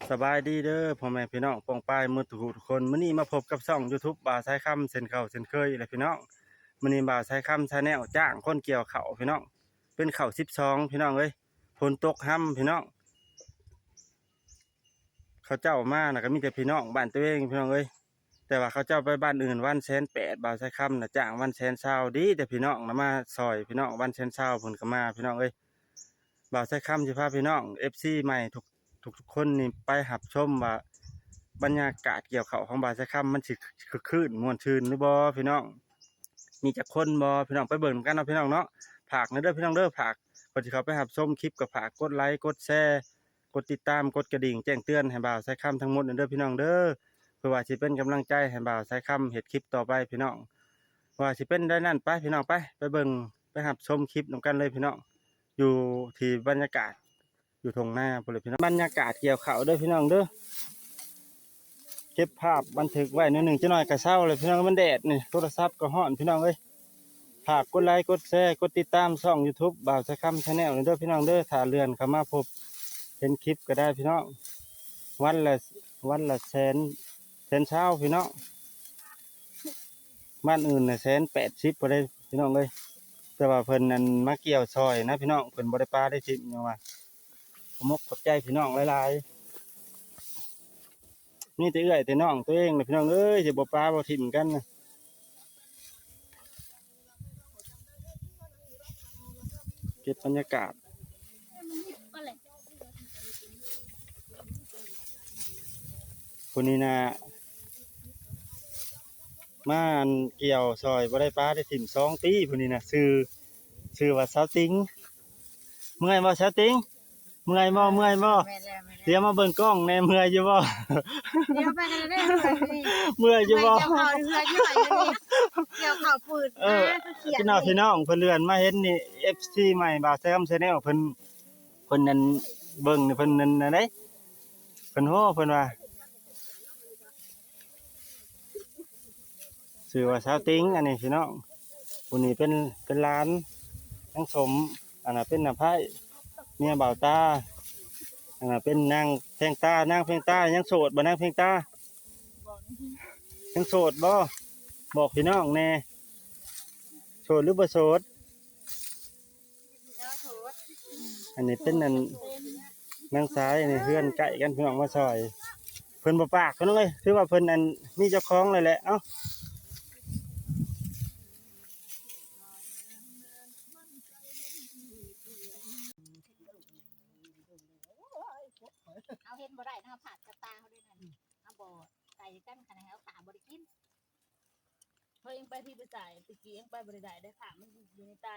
ສະບາຍດີເດີພໍ່ແມ່ພີ່ນ້ອງປ້ອງປາຍໝົດທຸກໆຄົນ. ມື້ນີ້ມາພົບກັບຊ່ອງ YouTube ບ່າວສາຍຄຳເຊັ່ນເກົ່າເຊັ່ນເຄີຍແຫຼະພີ່ນ້ອງ. ມື້ນີ້ບ່າວສາຍຄຳ Channel ຈ້າງຄົນກ່ຽວເຂົ້າພີ່ນ້ອງ. ເປັນເຂົ້າສິບສອງພີ່ນ້ອງເອີຍ. ຝົນຕົກຮຳພີ່ນ້ອງ. ເຂົາເຈົ້າມານະກໍມີແຕ່ພີ່ນ້ອງບ້ານຕົວເອງພີ່ນ້ອງເອີຍ. ແຕ່ວ່າເຂົາເຈົ້າໄປບ້ານອື່ນວັນແສນແປດ ບ່າວສາຍຄຳນະຈ້າງວັນແສນຊາວ. ດີແຕ່ພີ່ນ້ອງນະມາຊ່ອຍພີ່ນ້ອງ ວັນແສນຊາວເພິ່ນກໍມາພີ່ນ້ອງເອີຍ. ບ່າວສາຍຄຳຊິພາພີ່ນ້ອງ ເອັຟຊີ ໃໝ່ທຸກ ທຸກໆຄົນນີ້ໄປຮັບຊົມວ່າ ບັນຍາກາດກ່ຽວເຂົ້າຂອງບ່າວສາຍຄຳມັນຊິຄຶກຄື້ນມ່ວນຊື່ນຫຼືບໍ່ພີ່ນ້ອງ. ມີຈັກຄົນບໍ່ພີ່ນ້ອງ ໄປເບິ່ງນຳກັນເນາະພີ່ນ້ອງເນາະ. ຝາກແດ່ເດີພີ່ນ້ອງເດີ ຝາກ ກ່ອນຊິເຂົ້າໄປຮັບຊົມຄລິບກໍຝາກກົດໄລ ກົດແຊ ກົດຕິດຕາມ ກົດກະດິ່ງແຈ້ງເຕືອນໃຫ້ບ່າວສາຍຄຳທັງໝົດແດ່ເດີພີ່ນ້ອງເດີ ເພື່ອວ່າຊິເປັນກຳລັງໃຈໃຫ້ບ່າວສາຍຄຳເຮັດຄລິບຕໍ່ໄປພີ່ນ້ອງ. ວ່າຊິເປັນໄດ້ນັ້ນ ໄປພີ່ນ້ອງ ໄປ ໄປເບິ່ງ ໄປຮັບຊົມຄລິບນຳກັນເລີຍພີ່ນ້ອງ. ຢູ່ທີ່ບັນຍາກາດຢູ່ທົ່ງນາພຸ້ນແຫຼະພີ່ນ້ອງ. ບັນຍາກາດກ່ຽວເຂົ້າເດີພີ່ນ້ອງເດີ. ເກັບພາບບັນທຶກໄວ້ໜ້ອຍໜຶ່ງ ຈັກໜ້ອຍກໍເຊົາແລ້ວພີ່ນ້ອງ. ມັນແດດນີ້ ໂທລະສັບກໍຮ້ອນພີ່ນ້ອງເອີຍ. ຝາກກົດໄລ ກົດແຊ ກົດຕິດຕາມຊ່ອງ YouTube ບ່າວສາຍຄຳ Channel ເດີພີ່ນ້ອງເດີ. ຖ້າເລື່ອນເຂົ້າມາພົບເຫັນຄລິບກໍໄດ້ພີ່ນ້ອງ. ວັນລະ ວັນລະແສນ ແສນຊາວພີ່ນ້ອງ. ບ້ານອື່ນນະແສນແປດສິບພຸ້ນເດ້ພີ່ນ້ອງເອີຍ. ແຕ່ວ່າເພິ່ນນັ້ນມາກ່ຽວຊ່ອຍນະພີ່ນ້ອງ ເພິ່ນບໍ່ໄດ້ປາໄດ້ຖິ້ມຫຍັງວ່າ. ຂໍຂອບອົກຂອບໃຈພີ່ນ້ອງຫຼາຍໆ. ມີແຕ່ເອື້ອຍແຕ່ນ້ອງຕົວເອງນະພີ່ນ້ອງເອີຍ ຊິບໍ່ປາບໍ່ຖິ້ມກັນນະ. ເກັບບັນຍາກາດ ຜູ້ນີ້ນະ ມາອັນກ່ຽວຊ່ອຍບໍ່ໄດ້ປາໄດ້ຖິ້ມສອງປີ ຜູ້ນີ້ນະ ຊື່ ຊື່ວ່າສາວຕິງ. ເມື່ອຍບໍ່ສາວຕິງ? ເມື່ອຍບໍ່? ເມື່ອຍບໍ່? ແມ່ນແລ້ວ ແມ່ນແລ້ວ. ດຽວມາເບິ່ງກ້ອງແດ່ ເມື່ອຍຢູ່ບໍ່? ດຽວໄປກັນເດີ ເມື່ອຍຢູ່ບໍ່? ເມື່ອຍຢູ່ບໍ່? ກ່ຽວເຂົ້າເມື່ອຍຢູ່ນີ້ ກ່ຽວເຂົ້າປືດ. ເອີ ມາຄືຂຽນ ພີ່ນ້ອງ ພີ່ນ້ອງເພິ່ນເລື່ອນມາເຫັນນີ້ ເອັຟຊີ ໃໝ່ ບ່າວແຊມ Channel ເພິ່ນ ເພິ່ນນັ້ນເບິ່ງ ເພິ່ນນັ້ນ ນັ້ນເດ້ ເພິ່ນໂຫ ເພິ່ນວ່າ ຊື່ວ່າສາວຕິງ ອັນນີ້ພີ່ນ້ອງ. ຜູ້ນີ້ເປັນ ເປັນຫຼານນາງສົມ ອັນນັ້ນເປັນນ້າໄພ້ ເມຍບ່າວຕາ ອັນນັ້ນເປັນນາງແພງຕາ. ນາງແພງຕາຍັງໂສດບໍ່? ນາງແພງຕາຍັງໂສດບໍ່? ບອກພີ່ນ້ອງແດ່ ໂສດຫຼືບໍ່ໂສດ? ອັນນີ້ເປັນອັນນາງຊາຍ ອັນນີ້ເຮືອນໃກ້ກັນພີ່ນ້ອງ ມາຊ່ອຍ. ເພິ່ນບໍ່ປາກພີ່ນ້ອງເອີຍ ຖືວ່າເພິ່ນອັນມີເຈົ້າຂອງແລ້ວແຫຼະ. ເອົ້າ ເຮົາເຫັນບໍ່ໄດ້ນະ ເຮົາຜາດກັບຕາເຮົາເດ້ນັ້ນ ເຮົາບໍ່ໄກກັນ ຄັນໃຫ້ເຮົາຂ້າມບໍ່ໄດ້ກິນ. ເຮົາເອງໄປພີ້ໄປສາຍ ຕະກີ້ເອງໄປບໍ່ໄດ້ໄດ້ ຂ້າມມັນຢູ່ໃນໃຕ້.